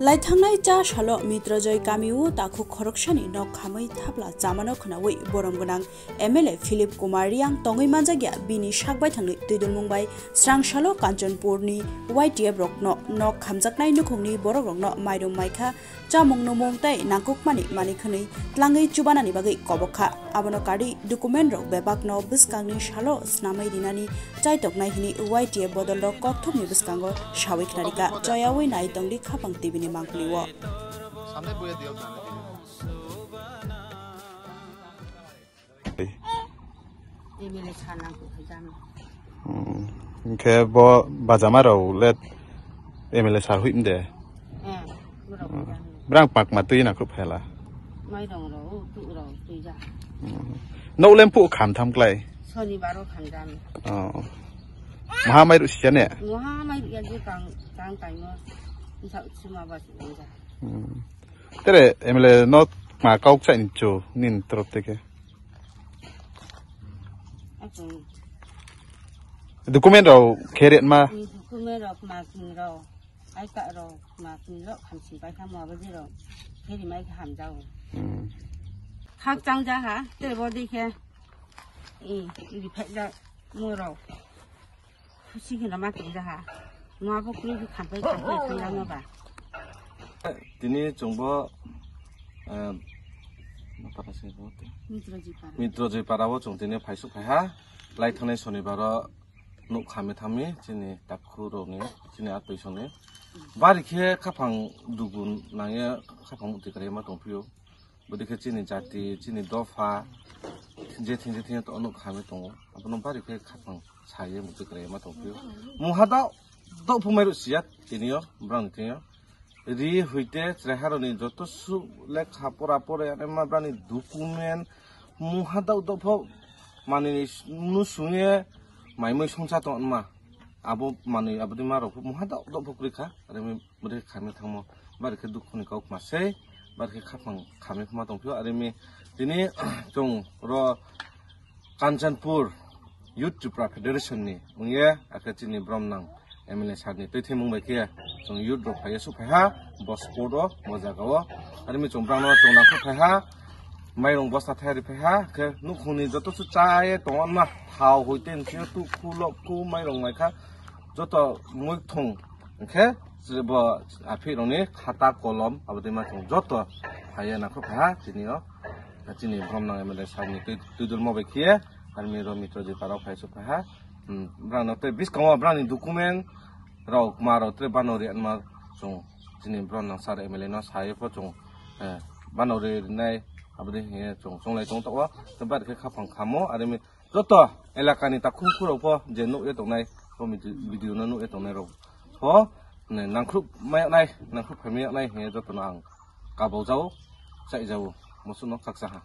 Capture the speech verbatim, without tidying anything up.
Laithangnai cha salo Mitrojoi kamio takhuk khoroksani nok khamwi thapla chamano khwnawi borom gwnang M L A Philip Kumar Riang tongwi manjakya bini sak baithangni twidulmung bai srang salo Kanchanpurni Y T F rokno nok khamjaknai nukhungni borokrokno mairum maikha, chamung numung tei nangkukmani manwi khwnwi tlangwi chubanani bagwi kobok kha. Abono karwi document rok bebakno bwskangni salo snamwi rinani chaitoknai hwnwi Y T F bodolrok kokthumni bwskango sawi khnarikha. Choyawi nai tongdi Khapang T V ni mangpili o. Samne boya diyo, samne diyo. M L A sir nang kok khaijak. Hmm. Hwnkhe bo bajama rok le M L A sir hui mde? Eh, borok khaijak. Brang pakma twi na khup phela. Mairong rok, tu rok twi ja. Hmm. No lem pu kham tham klai. Sonibar o khamjak. Oh. Maha mairu siya ne? Maha mairu ya je kang, kang kaimo. Isa suma ba si ja. Hmm. Tere M L A no ma kauk cha incho nin torop teke. Apo. Document rok khe ret ma. Document rok ma kin rok. Ai ka rok ma kin rok khamsin pai kha mo ba je rok. Kheri mai kha hamjao. Hmm. Khak chang ja ha, tere bo dei khe. Eh, ri phai ja mo rok. Khusi kheno ma tong jaha. Mo abo kri khampai khampai thang jang ba. Tini chwngbo, eh, Mitrojoi para. Mitrojoi para o chwng tini phaisuk phaiha. Lai thangnai sonibar o nuk khami thami chini takhu rokni, chini atwi songni. Bari khe khaphang dugu nangya khaphang muti kwrwi ma tongphio. Bwdikhe chini jati, chini dopha, je thing je thing to ono khami tongo. Abono bari khe khapang saye muti kwrwi ma tongphio. Mungha dao, dao phumai rw siya, tiniyo, brang tiniyo. Ri huite, chwraiharoni joto su lekha pora pore, ane ma brani document, mungha dao dao pho, manini nu sungye, maimui songcha tong ma. Abo manwi aboni ma rok mungha dok dok pho kwrwi kha, arimi bwrwi khamwi thangmo, bari khe dukhu ni kok ma sei, bari khe khapang khamwi khma tong phio, arimi tini chwng ro Kanchanpur Youth Tripura Federation ni wngye, akhe chini brom nang M L A sir ni twi thwimung bai khe chwng youth rok phaiye su phaiha, bo sport o, bo jaga o, arimi chwng brang no chwng nang khe phaiha, mairung bosta thai ri phaiha, khe nukhung ni joto su chaye tong ma, thao hoi ten sio tu khu lok khu mairung mai kha, joto mui thung, hwnkhe bo aphik rokni khata kolom abo twi ma thung joto phaiya nangkhe phaiha chini o, chini brom nang M L A sir ni twi, twi dul mo bai khiye, armi rok Mitrojoi para phai su phaiha, hmm, brang no tei biskango brang ni document rok ma rok tre bano ri anma chung chini brom nang sir M L A no sai pho chung, eh, bano ri rinai abo twi hiye chung chunglai tong tong o, tei bari khe khapang khamo arimi. Joto elakani takhuk khurok pho je nukye tongnai, bo video, video no nukye tongnai rok pho, ne, nangkhrup mayaknai, nangkhrup phaimai yaknai hinkhe jotono ang kabau jao, chai jao, moso no khaksa ha.